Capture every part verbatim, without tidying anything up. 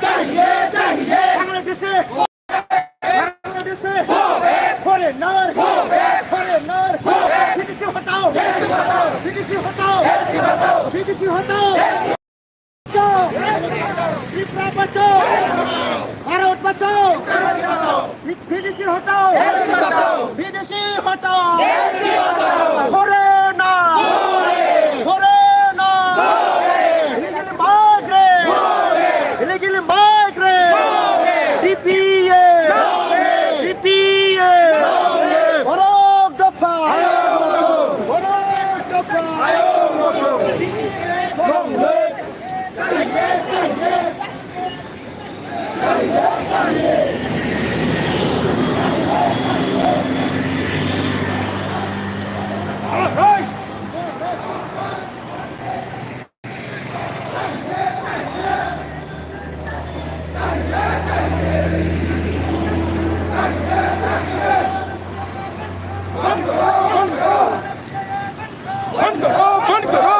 चाहिए, चाहिए। बांग्लादेशे, बांग्लादेशे। Foreigner, foreigner। विदेशी हटाओ, विदेशी हटाओ, विदेशी हटाओ। बचाओ, त्रिपुरा बचाओ, भारत बचाओ। विदेशी हटाओ, विदेशी हटाओ। Foreigner, foreigner। Illegal migrant, illegal migrant। T P A, T P A। বড় দফা, বড় দফা। बंद करो, बंद करो।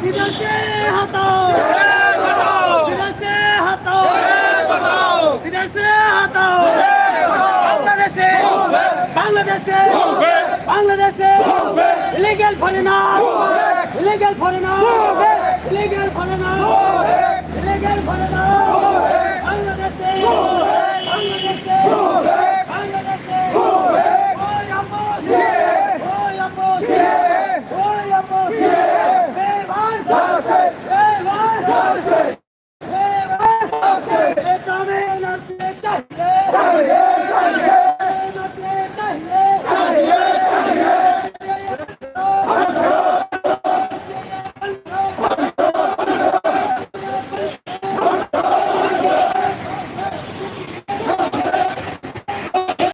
विदेशी हटाओ। विदेशी हटाओ। विदेशी हटाओ। बांग्लादेशे, बांग्लादेशे, बांग्लादेशे। Illegal foreigner। Illegal foreigner। Illegal foreigner। Illegal foreigner। बांग्लादेशे, बांग्लादेशे।